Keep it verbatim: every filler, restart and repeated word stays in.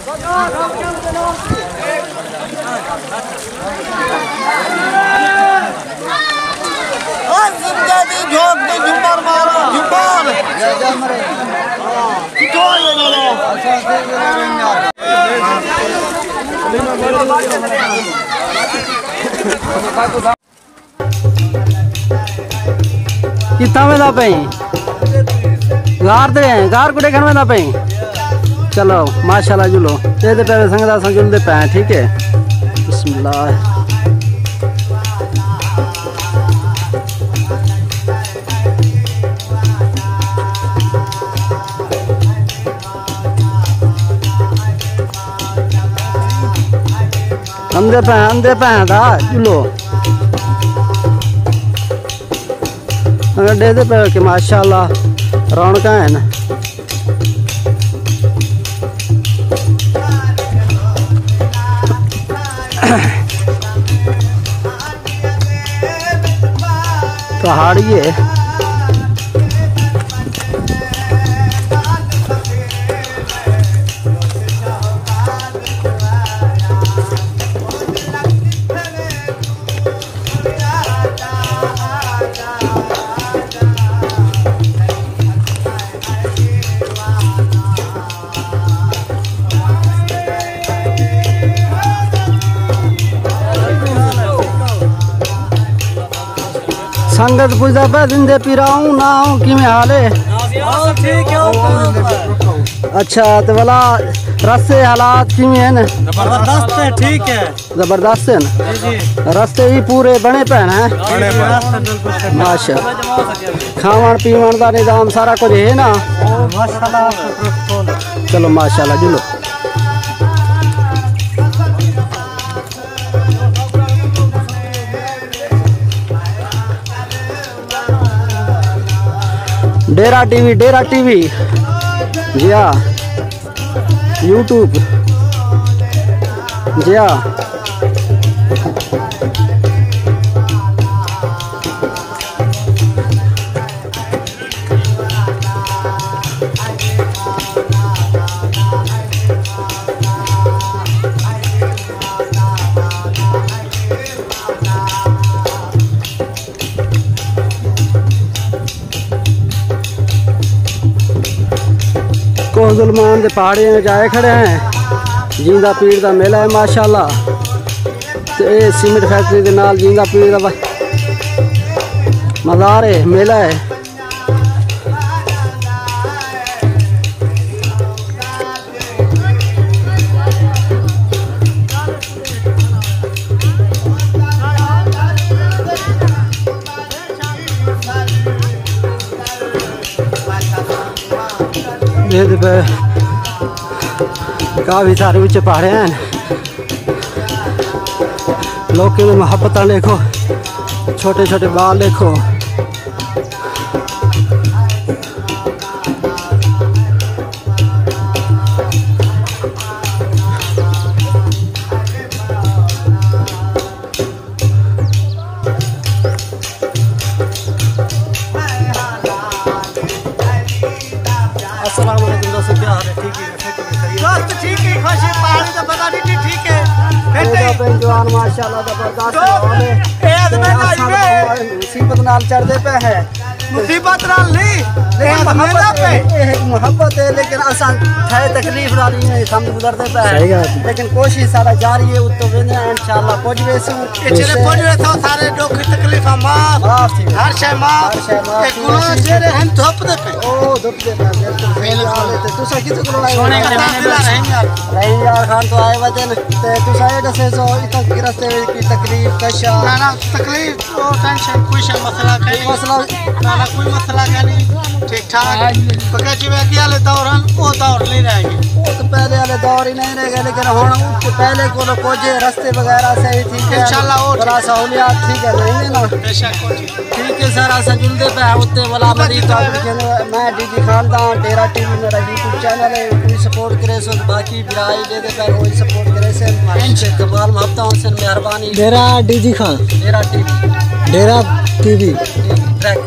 ہر زندہ دی جھوک تے جھمر مارو، جھمر۔ کتھوں آئے ہو لالا؟ کتھاں ویندا پئیں؟ گار تے ہیں، گار کوں ݙیکھݨ ویندا پئیں؟ چلو، ماشاءاللہ، جلو۔ تے دے پئے سنگت، اساں جلدے پئے ہیں، ٹھیک ہے؟ بسم اللہ۔ اندے پہ، اندے پہ دا جلو۔ اگر ݙیہدے پئے کہ ماشاءاللہ رونقاں ہیں۔ پہاڑی ہے۔ سنگت پوچھدا پیا، زندے پیرا آؤں نہ آؤں، کیویں حال ہے؟ ہاں، ٹھیک ہے۔ اچھا، تے ولا رستے حالات کیویں ہیں؟ زبردست ہے، ٹھیک ہے۔ زبردست ہیں۔ جی، جی۔ رستے ہی پورے بݨے پئے ہیں۔ بݨے پئے۔ رستے بالکل صحیح۔ ماشاءاللہ۔ کھاوݨ پیوݨ دا نظام سارا کجھ ہے نا؟ ماشاءاللہ۔ چلو ماشاءاللہ، جلو۔ ڈیرہ ٹی وی، ڈیرہ ٹی وی۔ جی ہاں۔ یوٹیوب۔ جی ہاں۔ کوہ ظلمان دے پہاڑیاں وچ آئے کھڑے ہیں۔ جیندا پیر دا میلہ ہے ماشاءاللہ۔ تے اے سیمنٹ فیکٹری دے نال جیندا پیر دا وا-، مزار ہے، میلہ ہے۔ ݙیہدے پئے کافی سارے اُچے پہاڑے ہیں۔ لوکیں دی محبتاں ݙیکھو، چھوٹے چھوٹے ٻال ݙیکھو۔ السلام علیکم دوستو، کیا حال ہے؟ ٹھیک ہے؟ دوست ٹھیک ہے، خوش ہے، پہاڑی دا پتہ نہیں ٹھیک ہے۔ بیٹے۔ جوان ماشاءاللہ زبردست ماحول ہے۔ اے ادمے دا مصیبت نال چڑھدے پئے ہیں۔ مصیبت نال نہیں، لیکن محبت ہے، اے ہک محبت ہے، لیکن اساں تھے تکلیف نال ہی سمجھ گزردے پئے ہیں۔ صحیح ڳالھ ہے۔ لیکن کوشش ساݙا جاری ہے، اتوں ویندے ہیں، انشاءاللہ پڄ ویسوں۔ اے جیڑھے پڄ ویسوں، سارے ݙکھ تکلیفاں معاف، معاف تھی ویسوں۔ ہر شے معاف۔ ہر شے معاف اے تھی گناہ ویسی۔ جیڑھے ہن دھپ دے پئے۔ او دھپ دے پئے، بالکل صحیح ڳالھ ہے۔ تے تساں کتھوں کولوں آئے ہو؟ سوہݨے اللہ ضلع رحیم یار۔ رحیم یار خان توں آئے ودن۔ تے تساں اے ݙسیسو، اتھاں کی رستے وچ کوئی تکلیف، کشا؟ نہ، نہ، تکلیف او ٹینشن، کوئی شے مسئلہ کائنی۔ مسئلہ؟ نہ، نہ، کوئی مسئلہ کائنی۔ ٹھیک ٹھاک۔ پکا جیویں اڳے والے دور ہن، او دور نہیں رہ ڳئے۔ او تے پہلے والے دور ہی نہیں رہ ڳئے، لیکن ہݨ اُتے پہلے کولوں کجھ رستے وغیرہ صحیح تھی ڳئے۔ انشاءاللہ او بڑا سہولیات تھی ڳئے، نہیں نا؟ بے شک او ٹھیک۔ ٹھیک ہے سر، اساں جلدے پئے اُتے ولا مری تو میں ڈی جی خان دا، ڈیرہ ٹی وی میرا یوٹیوب چینل ہے، کوئی سپورٹ کریسو، باقی بھرا ݙیہدے پئے، کوئی سپورٹ کریسن۔ کمال محبتاں ہوسن، مہربانی۔ ڈیرہ ڈی جی خان۔ ڈیرہ ٹی وی۔ ڈیرہ ٹی وی۔ ٹریک۔